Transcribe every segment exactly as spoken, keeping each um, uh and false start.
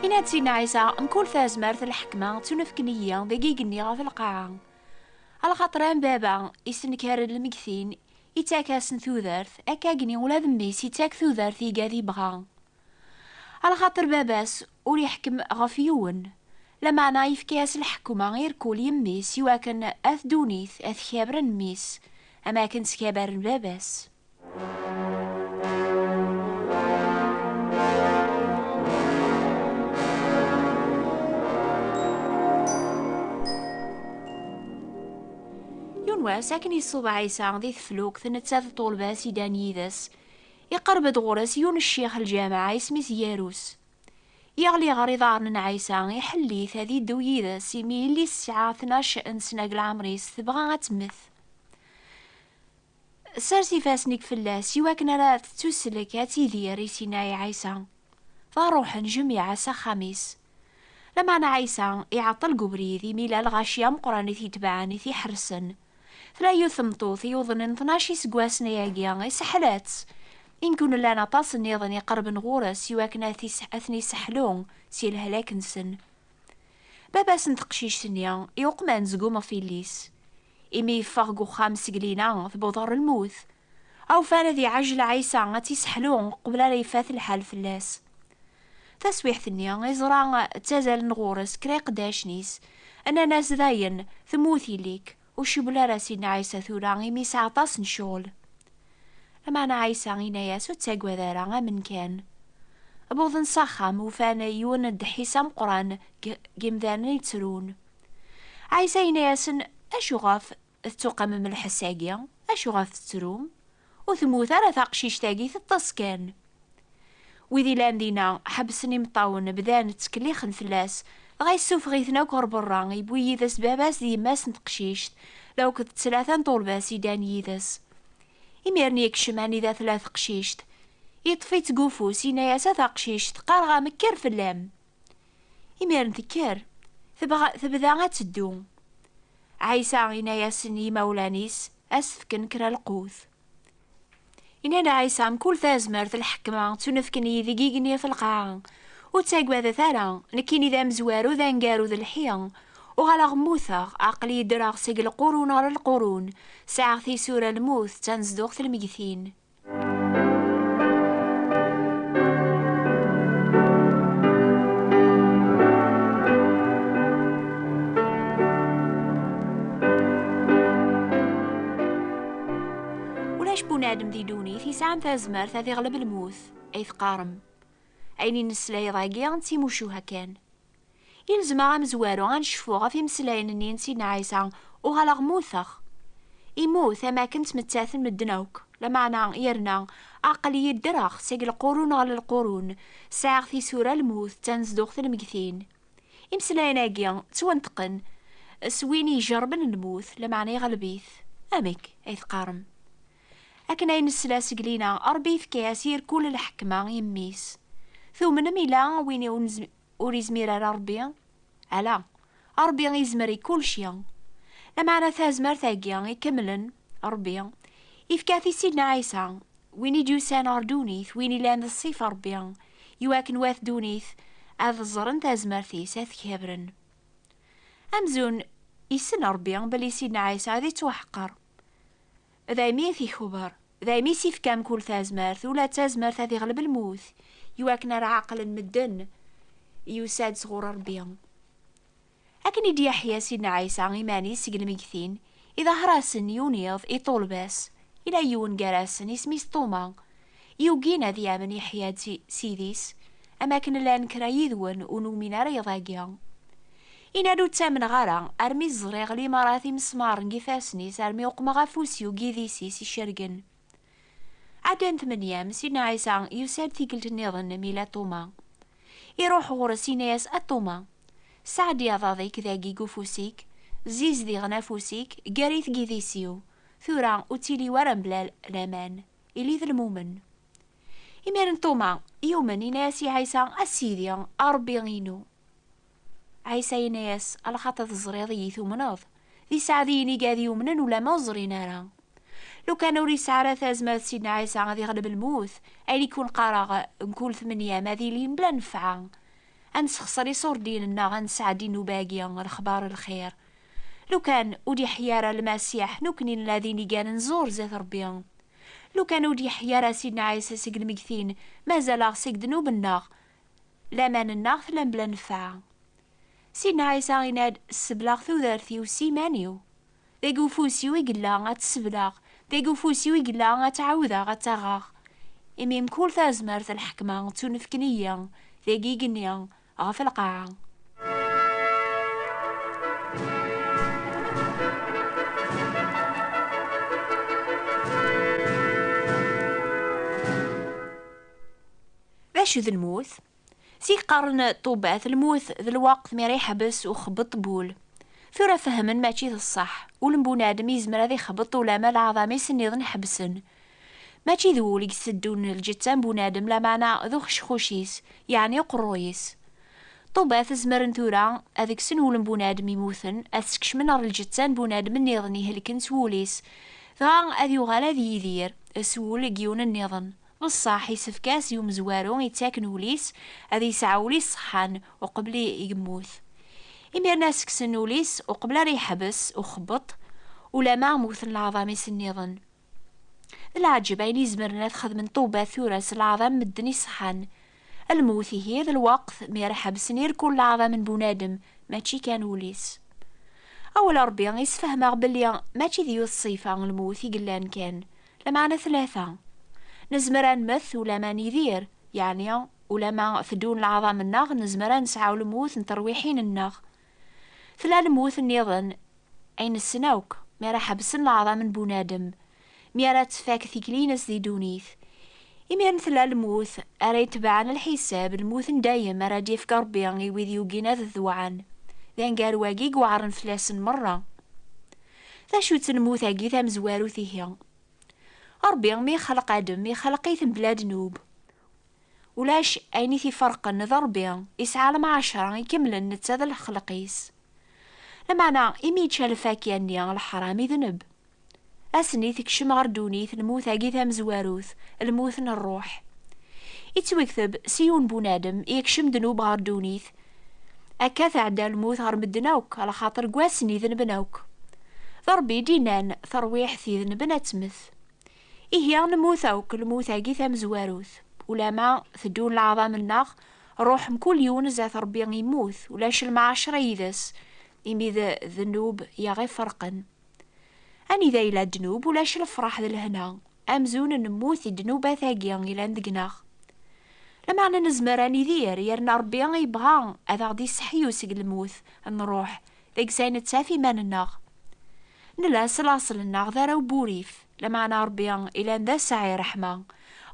Nna-d Sidna Ɛisa, mkul tazmert d lḥekma ttunefken-iyi deg igenni ɣef lqaɛa. Alaxaṭer am baba istenkaren lmegtin, ittak-asen tudert, akka agni ula d mmi-s ittak tudert i gad ibɣa. Alaxaṭer baba-s ur iḥkem ɣef yiwen, lameɛna yefka-yas lḥekma irkul i mmi-s iwakken at ddunit at kabren mmi-s, am akken ttkabaren baba-s. Yiwen wass, akken iṣub Ɛisa di teflukt, netta d ṭṭulba-s i ddan yid-s, iqerreb-d ɣur-s yiwen ccix n lǧameɛ, isem-is Yarus. Yeɣli ɣer iḍarren n Ɛisa, iḥell-it ad iddu yid-s, imi yelli-s tesɛa tnac n sna deg leɛmer-is, tebɣa ad temmet. Sers ifassen-ik fell-as, iwakken ara tettuslek ad tidir, i s-yenna i Ɛisa. Dɣa ruḥen jmiɛa s axxam-is. Lameɛna Ɛisa iɛeṭṭel deg ubrid, imi llan lɣaci ameqqran i t-itebɛen, i t-iḥersen. Tella yiwet tmeṭṭut yuḍnen tnac iseggasen ayagi, iseḥla-tt. Inkun llan aṭas nniḍen iqerben ɣur-s, iwakken ad tis-, ad ten-iseḥlu si lehlak-nsen. Baba-s n teqcict-nni iqman seg umeɣfil-is. Imi yeffeɣ deg uxxam seg lina, tewweḍ ɣer lmut. Awfan ad iɛajel Ɛisa ad tt-iseḥlu qbel ara ifat lḥal fell-as. Taswiḥt-nni, iẓra ttazalen ɣur-s kra iqeddacen-is, nnan-as dayen: "Temmut yelli-k." Ur cewwel ara Sidna Ɛisa tura, imi yesɛa aṭas n ccɣel. Lameɛna Ɛisa yenna-yas: "Ur ttagad ara, amen kan." Wwḍen s axxam, ufan yiwen n ddḥis ameqqran g-, g imdanen yettrun. Ɛisa yenna-yasen: "Acuɣef tettuqamem lḥess-agi? Acuɣef tettrum? Ur temmut ara taqcict-agi, teṭṭes kan." Wid illan dina ḥebsen imeṭṭawen, bdan ttkellixen fell-as, dɣa yessufeɣ-iten akk ɣer berra, yewwi yid-s baba-s d yemma-s n teqcict, d akked tlata n ṭulba-s i ddan yid-s. Imiren yekcem anida tella teqcict, yeṭṭef-itt deg ufus, yenna-yas: "A taqcict, qqareɣ-am, kker fell-am!" Imiren tekker, tebɣa, tebda ad teddu. Ɛisa yenna-yasen i yimawlan-is ad s-fken kra lqut. Yenna-d Ɛisa: "Mkul tazmert d lḥekma ttunefken-iyi deg igenni ɣef lqaɛa. Ur ttagadet ara, nekkini d amezwaru d aneggaru d lḥi. Uɣaleɣ mmuteɣ, aql-i ddreɣ seg lqurun ɣer lqurun, sɛiɣ tisura n lmut d tanezduɣt n lmegtin." Ulac bunadem di ddunit yesɛan tazmert ad iɣleb lmut, ay teqqarem. Ayen i nesla iḍ-agi d timucuha kan. Ilzem-aɣ amezwaru ad necfu ɣef imeslayen-nni n Sidna Ɛisa: "Uɣaleɣ mmuteɣ." Immut am akken ttmettaten medden akk, lameɛna yerna: "Aql-iyi ddreɣ seg lqurun ɣer lqurun, sɛiɣ tisura n lmut d tanezduɣt n lmegtin." Imeslayen-agi ttwanṭqen s win ijerrben lmut, lameɛna iɣleb-it. Amek ay teqqarem? Akken ay nesla seg lina, Ṛebbi yefka-yas irkul lḥekma i mmi-s. Tumnem ila win ur nezm-, ur izmir ara Ṛebbi? Ala, Ṛebbi izmer i kulci. Lameɛna tazmert-agi ikemlen Ṛebbi, ifka-t i Sidna Ɛisa, win i d-yusan ɣer ddunit, win ilan d ṣṣif Ṛebbi, iwakken wat ddunit ad ẓren tazmert-is, ad t-kabren. Amzun issen Ṛebbi belli Sidna Ɛisa ad ittwaḥqer. Daymi i t-ikber, daymi i s-ifka mkul tazmert, ula d tazmert ad iɣleb lmut, iwakken ara ɛeqlen medden yusa-d sɣur Ṛebbi. Akken i d-yeḥya Sidna Ɛisa iman-is seg lmegtin, iḍahher-asen yuniḍ i ṭṭulba-s. Ila yiwen gar-asen, isem-is Ṭuma. Yugin ad yamen Yeḥya d si-, Sidi-s, am akken llan kra yid-wen ur numin ara iḍ-agi. Inna-d: "Ur ttamneɣ ara, armi ẓriɣ limarat imesmaren deg ifassen-is, armi uqmeɣ afus-iw deg idis-is icergen." Ɛeddan tmenyam, Sidna Ɛisa yusa-d tikkelt nniḍen mi ila Ṭuma. Iruḥ ɣur-s, inna-yas: "A Ṭuma, sɛeddi aḍad-ik dagi deg ufus-ik, zizdiɣen afus-ik, ggar-it deg idis-iw. Tura ur ttili wara mebla laman, ili d lmumen." Imiren Ṭuma yumen, inna-yas i Ɛisa: "A Sidi, a Ṛebbi-inu." Ɛisa yenna-yas: "Alaxaṭer teẓriḍ-iyi, tumneḍ. D iseɛdiyen i gad yumnen ulamma ur ẓrin ara." Lukan ur yesɛi ara tazmert Sidna Ɛisa ad iɣleb lmut, ayen i kun-qqareɣ mkul tmenyam ad ilin bla nnfeɛ. Ad nessexṣer iṣurdiyen-nneɣ, ad nesɛeddi nnuba-agi, lexbar n lxir. Lukan ur d-yeḥya ara Lmasiḥ, nekkni nella d inigan, nẓur zdat Ṛebbi. Lukan ur d-yeḥya ara Sidna Ɛisa seg lmegtin, mazal-aɣ seg ddnub-nneɣ. Laman-nneɣ tella mebla nnfeɛ. Sidna Ɛisa yenna-d: "Sseblaɣ tudert-iw s iman-iw. Dagi ufus-iw i yella ad tt-sseblaɣ, dagi ufus-iw i yella ad tt-ɛawdeɣ, ad tt-aɣeɣ. Imi mkul tazmert d lḥekma ttunefken-iyi, dagi igenni ɣef lqaɛa." D acu d lmut? Zik qqaren ṭṭubbat, lmut d lweqt mi ara yeḥbes uxebbeṭ n wul. Tura fehmen mačči d ṣṣeḥ. Ul n bunadem yezmer ad ixebbeṭ ulamma leɛḍam-is nniḍen ḥebsen. Mačči d wul i yetteddun lǧetta n bunadem, lameɛna d uxecxuc-is, yeɛni uqerruy-is. Ṭṭubbat zemren tura ad kksen ul n bunadem yemmuten, ad t-skecmen ɣer lǧetta n bunadem nniḍen ihelken s wul-is, dɣa ad yuɣal ad yidir s wul n yiwen nniḍen. D ṣṣeḥ, isefk-as i umezwaru yettaken ul-is ad yesɛu ul-is ṣeḥḥan uqbel i yemmut. Imiren ad s-kksen ul-is uqbel ara yeḥbes uxebbeṭ, ulamma mmuten leɛḍam-is nniḍen. D leɛǧeb ayen izemren ad xedmen ṭṭubbat tura s leɛḍam n medden iṣeḥḥan. Lmut ihi d lweqt mi ara ḥebsen irkul leɛḍam n bunadem, mačči kan ul-is. Awal Ṛebbi isfehmeɣ belli mačči d yiwet ṣṣifa n lmut i yellan kan, lameɛna tlata. Nezmer ad nmet ulamma nidir, yeɛni ulamma teddun leɛḍam-nneɣ, nezmer ad nesɛu lmut n terwiḥin-nneɣ. Tella lmut nniḍen ay nessen akk, mi ara ḥebsen leɛḍam n bunadem, mi ara tfak tikli-ines di ddunit. Imiren tella lmut ara itebɛen lḥisab, lmut n dayem ara d-yefk Ṛebbi i wid yugin ad ddewɛen. D angaru-agi i iweɛren fell-asen merra. D acu-tt lmut-agi tamezwarut ihi? Ṛebbi mi ixleq Adem, ixleq-it mebla ddnub. Ulac ayen i t-iferqen d Ṛebbi, isɛa lemɛacra ikemlen netta d lxelq-is. Lameɛna, imi yečča lfakya-nni n leḥram, idneb. Ass-nni tekcem ɣer ddunit lmut-agi tamezwarut, lmut n ṛṛuḥ. Ittwekteb s yiwen bunadem yekcem ddnub ɣer ddunit. Akka tɛedda lmut ɣer medden akk, alaxaṭer deg wass-nni denben akk. D Ṛebbi i d-innan, tarwiḥt idnben ad temmet. Ihi nemmut akk lmut-agi tamezwarut. Ulamma teddun leɛḍam-nneɣ, ṛṛuḥ mkul yiwen zdat Ṛebbi immut, ulac lemɛacra yid-s, imi d ddnub i aɣ-iferqen. Anida yella ddnub, ulac lefṛaḥ d lehna, amzun nemmut i ddnubat-agi yellan deg-neɣ. Lameɛna nezmer ad nidir, yerna Ṛebbi yebɣa ad aɣ-d-iseḥyu seg lmut n ṛṛuḥ, deg-s ay nettaf iman-nneɣ. Nella s laṣel-nneɣ d arraw n wurrif, lameɛna Ṛebbi ilan d asaɛi ṛṛeḥma,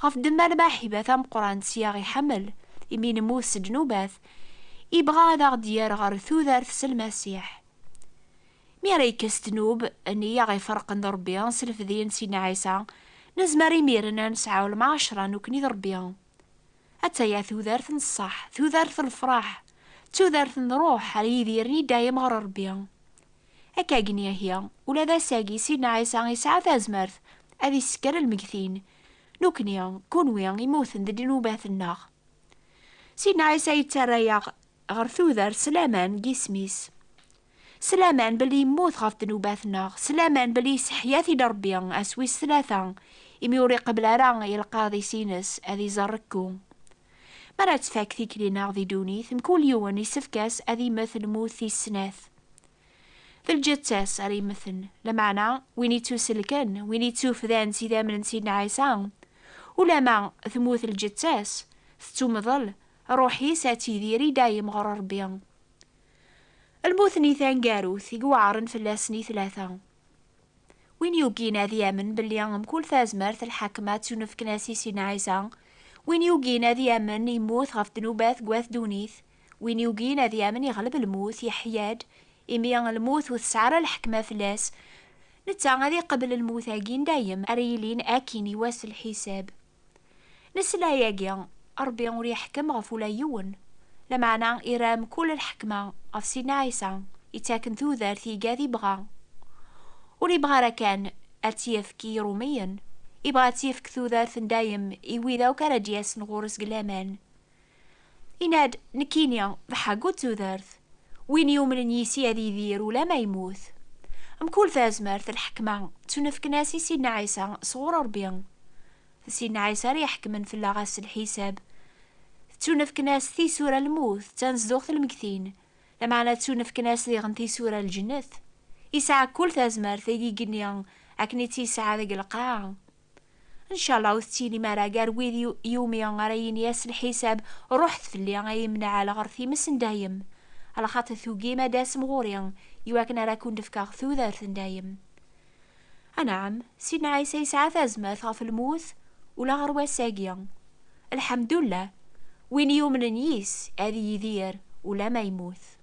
ɣef ddemma lmaḥiba tameqqrant i aɣ-iḥemmel, imi nemmut s ddnubat, ibɣa ad aɣ-d-yerr ɣer tudert s Lmasiḥ. Mi ara yekkes ddnub-nni i aɣ-iferqen d Ṛebbi s lefdi n Sidna Ɛisa, nezmer imiren ad nesɛu lemɛacra nekkni d Ṛebbi. Attaya tudert n ṣṣeḥ, tudert n lefṛaḥ, d tudert n ṛṛuḥ ara yidiren i dayem ɣer Ṛebbi. Akka-gni ihi, ula d ass-agi Sidna Ɛisa yesɛa tazmert ad isekker lmegtin. Nekkni, kunwi, immuten d ddnubat-nneɣ. Sidna Ɛisa yettarra-yaɣ ɣer tudert s laman deg yisem-is. S laman belli yemmut ɣef ddnubat-nneɣ, s laman belli yesseḥya-t-id Ṛebbi ass wis tlata, imi ur iqebbel ara i lqaḍis-ines ad iẓer rekku. Mi ara tfak tikli-nneɣ di ddunit, mkul yiwen isefk-as ad immet lmut tis snat. D lǧetta-s ara yemmten, lameɛna win ittuselken, win ittufdan s idammen n Sidna Ɛisa, ulamma temmut lǧetta-s, tettumḍel, ṛṛuḥ-is ad tidir i dayem ɣer Ṛebbi. Lmut-nni taneggarut i iweɛṛen fell-asen i tlata. Win yugin ad yamen belli mkul tazmert d lḥakma ttunefken-as i Sidna Ɛisa, win yugin ad yamen yemmut ɣef ddnubat deg wat ddunit, win yugin ad yamen yeɣleb lmut, yeḥya-d, imi lmut ur tesɛi ara lḥekma fell-as, netta ad iqbel lmut-agi n dayem ara yilin akkin i wass n lḥisab. Nesla yagi, Ṛebbi ur yeḥkem ɣef ula yiwen, lameɛna ira mkul lḥekma ɣef Sidna Ɛisa, ittaken tudert i iga ad ibɣa. Ur ibɣa ara kan ad tt-yefk i Iṛumiyen, ibɣa ad tt-yefk tudert n dayem i wid akk ara d-yasen ɣur-s deg laman. Yenna-d: "Nekkini d ḥeggu d tudert, win yumnen yis-i ad yidir ulamma yemmut." Mkul tazmert, lḥekma ttunefken-as i Sidna Ɛisa sɣur Ṛebbi. D Sidna Ɛisa ara iḥekmen fell-aɣ ass n lḥisab. Ttunefken-as tisura n lmut d tanezduɣt n lmegtin, lameɛna ttunefken-as diɣen tisura n lǧennet. Yesɛa kul tazmert deg igenni akken i tt-yesɛa deg lqaɛa. Ncallah ur tettinim ara gar wid yu-, yumi ara yini ass n lḥisab: "Ruḥet fell-i ay imneɛ lɣer times n dayem", alaxaṭer tugim ad d-tasem ɣur-i iwakken ara kun-d-fkeɣ tudert n dayem. Anɛam, Sidna Ɛisa yesɛa tazmert ɣef lmut ula ɣer wass-agi. Lḥemdullah, win yumnen yis ad yidir ulamma yemmut.